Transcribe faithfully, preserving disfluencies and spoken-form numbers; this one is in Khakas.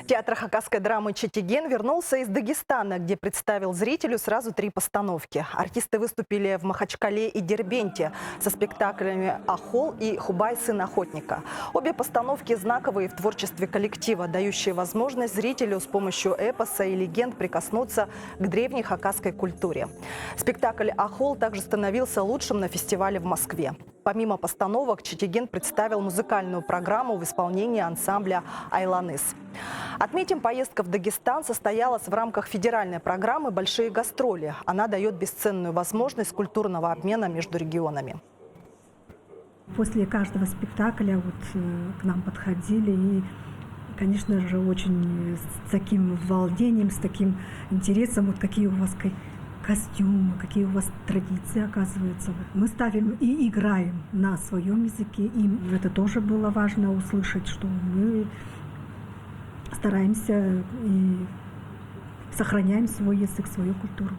Театр хакасской драмы «Четиген» вернулся из Дагестана, где представил зрителю сразу три постановки. Артисты выступили в Махачкале и Дербенте со спектаклями «Ахол» и «Хубай, сын охотника». Обе постановки знаковые в творчестве коллектива, дающие возможность зрителю с помощью эпоса и легенд прикоснуться к древней хакасской культуре. Спектакль «Ахол» также становился лучшим на фестивале в Москве. Помимо постановок, «Четиген» представил музыкальную программу в исполнении ансамбля «Айланыс». Отметим, поездка в Дагестан состоялась в рамках федеральной программы «Большие гастроли». Она даёт бесценную возможность культурного обмена между регионами. После каждого спектакля вот, э, к нам подходили и, конечно же, очень с таким волнением, с таким интересом, вот какие у вас ка-, костюмы, какие у вас традиции, оказывается. Мы ставим и играем на своём языке, им это тоже было важно услышать, что мы стараемся и сохраняем свой язык, свою культуру.